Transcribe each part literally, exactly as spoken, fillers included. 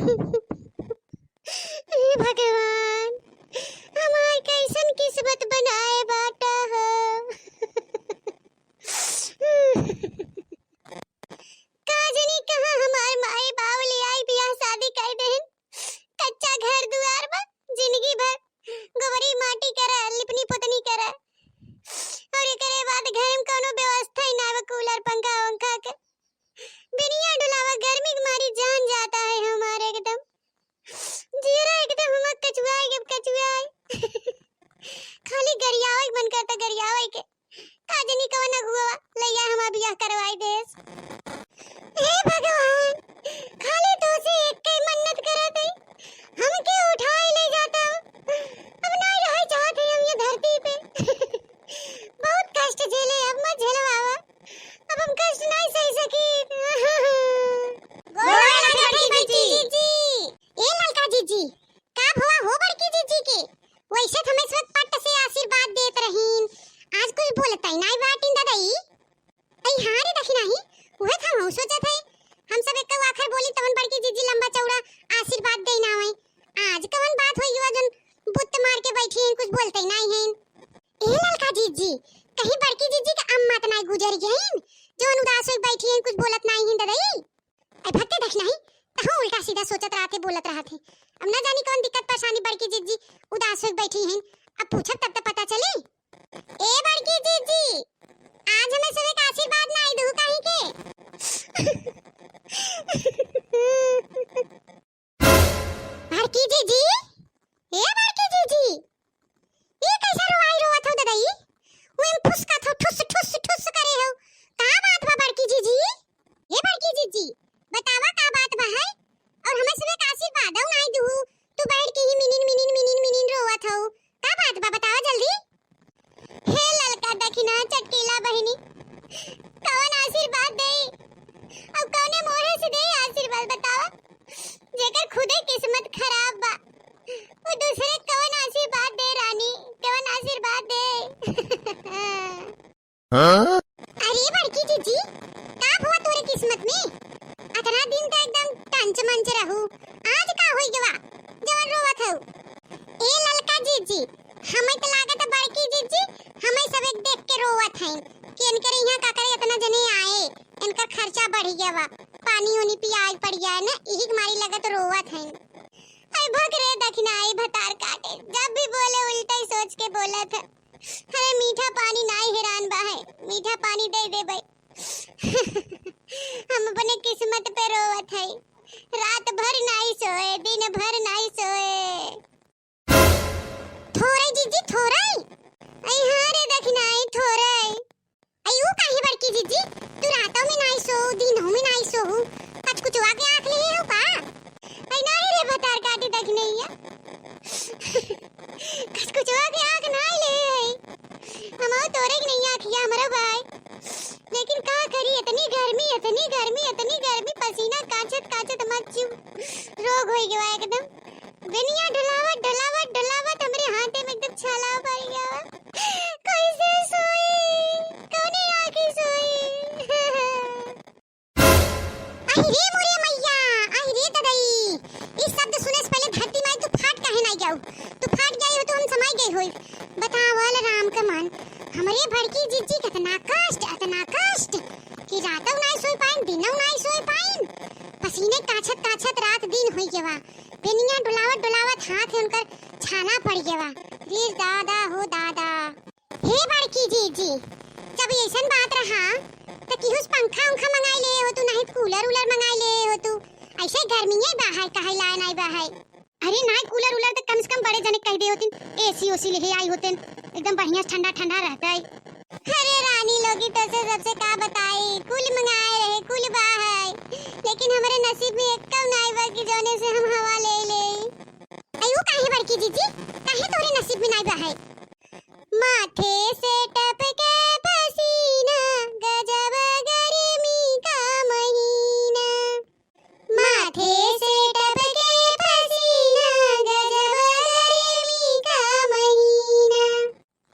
हे भगवान, हमार कैसन किस्मत बनाए बाटा हो। का जनी कहाँ हमार माई बाबू ले आई, बियाह शादी कर देहन। कच्चा घर दुआर बा, जिंदगी भर गोबरी माटी करा, लिपनी पोतनी करा। और एकरे बाद घर में कौनो व्यवस्था ही ना बा, कूलर, पंखा वंखा के। बिनिया डुलावा, गर्मी के मारी जान जाता है हमारे एकदम। जियरा एकदम हमार कचुआई के कचुआई। खाली गरियावे के मन करता, गरियावे के। का जनी कवन अगुआ लइया हमार बियाह करवाई देस। हे भगवान, खाली तोसे एक के मन्नत करत हई, हमके उठाई ले जाता। अब नाई रहे चाहत हई हम ये धरती पे। बहुत कष्ट झेले, अब मत झेलवावा। अब हम कष्ट नाई सही सकी। गोड़ लगा बड़की जीजी। ए ललका जीजी, का भवा हो बड़की जीजी के? वैसे तो हमें सब पट से आशीर्वाद देत रहीन, आज कुछ बोलत ही नाई बाटिन ददई। अई हाँ रे दखिनाही, उहे तो हम सोचत है। हम सब एक आखर बोली तवन बड़की जीजी लंबा चौड़ा आशीर्वाद दे ना होई। आज कवन बात होई युवा जन बुत्त मार के बैठी हैं, कुछ बोलते ही नाई हैं। ए ललका जीजी, कहीं बड़की जीजी के अम्मा त नाई गुजर गईन, जवन उदास होई बैठी हैं, कुछ बोलत नाई हैं ददई। अई भत्ते दखिनाही, तहूँ उल्टा सीधा सोचत रहत है, बोलत रहत है। अब ना जानी कौन दिक्कत परेशानी बड़की जीजी उदास होई बैठी हैं। अब पूछब तब तो पता चली। ए बड़की जीजी, आज हमें सब एक आशीर्वाद नाई दू काहे के? बड़की जीजी, ए बड़की जीजी, ई कैसे रोवाई रोवत हो ददई? उइम फुसकत हो, ठुस, ठुस, ठुस करे हो। का बात बा बड़की जीजी? ए बड़की जीजी, बतावा का बात बा है? और हमें सब एक आशीर्वाद नाई दुहू। तू बैठ के ही मिनिन, मिनिन, मिनिन, मिनिन रोवत हो। का बात बा बतावा जल्दी। हे ललका दखिना चटकीला बहिनी, कवन आशीर्वाद देई? अब कौने मोहे से देई आशीर्वाद बतावा? जेकर खुदे किस्मत खराब बा, वो दूसरे कवन आशीर्वाद दे रानी, कवन आशीर्वाद दे? हाँ? अरे बड़की जीजी, का हुआ तोरे किस्मत में? अतना दिन तो एकदम टंच मंच रहू, आज का होई गवा जवन रोवत हऊ? ए ललका जीजी, हमें तो लागत है बड़की जीजी, हमें सब एक देख के रोवत हैं कि इनकर यहाँ का करे इतना जने आए, इनका खर्चा बढ़ गया बा, पानी उनी पियाज पड़ गया है ना, यही के मारी लगत रोवत हैं। अरे भग रे दखिना, आई भतार काटे, जब भी बोले उल्टा ही सोच के बोलत है। अरे मीठा पानी नाई हैरान बा है, मीठा पानी दे दे भाई। हम अपने किस्मत पे रोवत है, रात भर नाई सोए, दिन भर नाई सोए। थोरई जीजी, थोरई। अई हाँ रे दखिनाई, थोरई। अई ऊ काहे बड़की जीजी, तू रातों में नाई सो, दिनों में नाई सो हूँ, कचकुचवा के आँख लिए हो का? अई नाई रे भतार काटी दखिनैया। कचकुचवा के आँख नाई ले हई। हमहू तोरे के नहीं आँखिया हमरो भाई। लेकिन का करी, इतनी गर्मी, इतनी गर्मी, इतनी गर्मी, पसीना काचत काचत मत जीव रोग होई गवा एकदम। बिनिया डुलावत, डुलावत, डुलावत हमरे हाथे में एकदम छाला पड़ गया। कैसे सोई? कौने आँखी सोई? अहि रे मोरे मैया, अहि रे ददई। ई शब्द सुने से पहले धरती माई तू फाट काहे नाई गऊ? तू फाट गई हो तो हम समाई गई होई। बतावल राम का मन, हमरे बड़की जीजी के इतना कष्ट, इतना कष्ट कि रातौ नाई सोई पाइन, दिनौ नाई सोई पाइन। पसीने काछत काछत रात दिन होई गवा। बेनिया डुलावत डुलावत हाथ है उनकर छाला पड़ गवा। रे दादा हो दादा। हे बड़की जीजी, जब ऐसन बात रहा, त किहुस पंखा उंखा मंगाई ले हो तू, नहीं कूलर उलर मंगाई ले हो तू। ऐसे गर्मी है बाहर, काहे लाए नाई बाहर। अरे नाई कूलर उलर त कम से कम बड़े जने कह दे होतिन, एसी ओसी ले आई होतिन, एकदम बढ़िया ठंडा ठंडा रहता है। अरे रानी लोगी, तो से सबसे का बताई, कुल मंगाए रहे, कुल बाहर, लेकिन हमारे नसीब में एक कम नाई बा कि जौने से हम हवा ले ले। अयो काहे बड़की जीजी, काहे तोरे नसीब में नाई बाहर? माथे से टपके पसीना, गजब गर्मी का महीना। माथे से टपके पसीना, गजब गर्मी का महीना।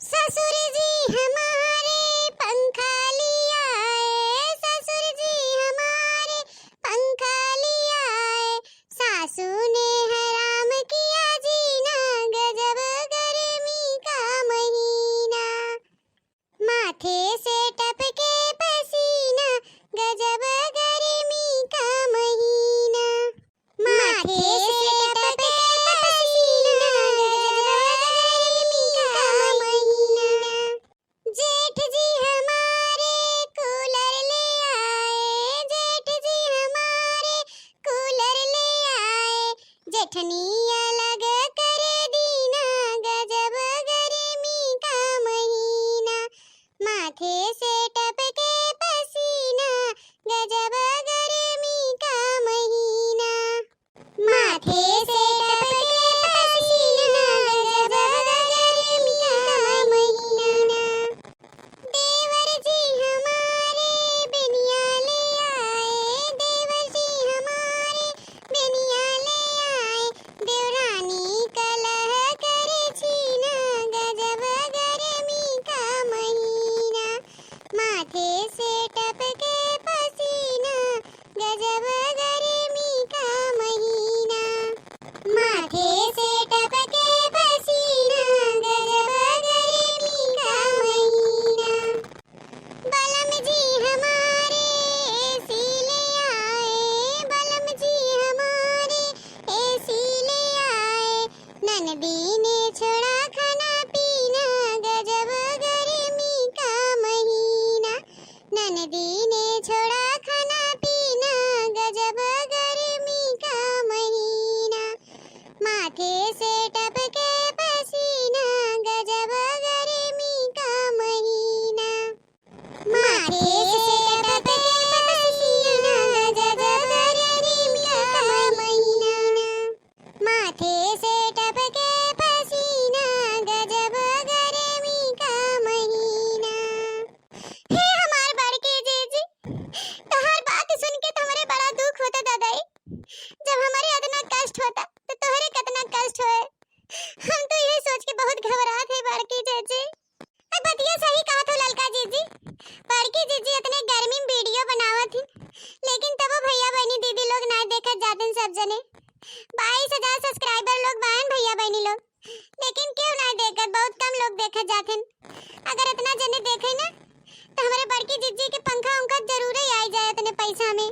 ससुर जी हमारे पंखा लियाए, ससुर जी हमारे पंखा लियाए, सासू ठंडी अलग कर दीना, गजब गर्मी का महीना। माथे से टपके पसीना, गजब गर्मी का महीना। माथे से टपके पसीना, गजब गर्मी का महीना। देवर जी हमारे बेनिया ले आए, देवर जी हमारे बेनिया ले आए, देवरानी कलह करे छीना, गजब गर्मी का महीना। माथे से टपके पसीना, गजब गर्मी का महीना। माथे से टपके पसीना, गजब गर्मी का महीना। बलम जी हमारे एसी ले आए, बलम जी हमारे एसी ले आए। ननदी ने छोड़ा खाना पीना, गजब गर्मी का महीना। ननदी ने छोड़ा खाना पीना, गजब गर्मी का महीना। माथे से टपके पसीना, गजब गर्मी का महीना। माथे से टपके पसीना, गजब गर्मी का महीना। माथे से टपके पसीना, गजब गर्मी का महीना। हे हमार बड़की जीजी, तोहार बात सुन के तो हमरे बड़ा दुख होता दादाई। जब हमरे इतना कष्ट होता तो तोहरे कितना कष्ट होए। हम तो यही सोच के बहुत घबरात है बड़की जीजी। अब बतिया सही कहत हो ललका जीजी, बड़की जीजी इतने गर्मी में वीडियो बनावत ही, लेकिन तबो भैया बहनी दीदी लोग ना देखत जातिन सब जने। बाईस हजार सब्सक्राइबर लोग बाहन भैया बहनी लोग, लेकिन केहू ना देखत, बहुत कम लोग देखत जातिन। अगर इतना जने देखे ना तो हमरे बड़की जीजी के पंखा उंखा जरूर ही आई जाए इतने पैसा में।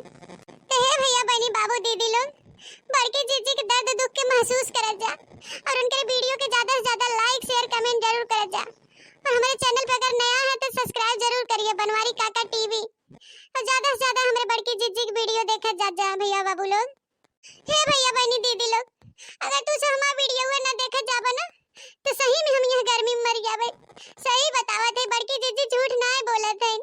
तो हे भैया बहनी बाबू दीदी लोग, बड़की जीजी के दर्द दुख के महसूस करत जा और उनके वीडियो के ज्यादा से ज्यादा लाइक शेयर कमेंट जरूर करत जा। और हमारे चैनल पे अगर नया है तो सब्सक्राइब जरूर करिए बनवारी काका टीवी। और ज्यादा से ज्यादा हमरे बड़की जीजी के वीडियो देखत जात जा भैया बाबू लोग। हे भैया बहनी दीदी लोग, अगर तू सब हमार वीडियो ना देखत जाबा ना तो सही में हम यह गर्मी में मर जाबे। सही बतावत है बड़की जीजी, झूठ ना बोलत है।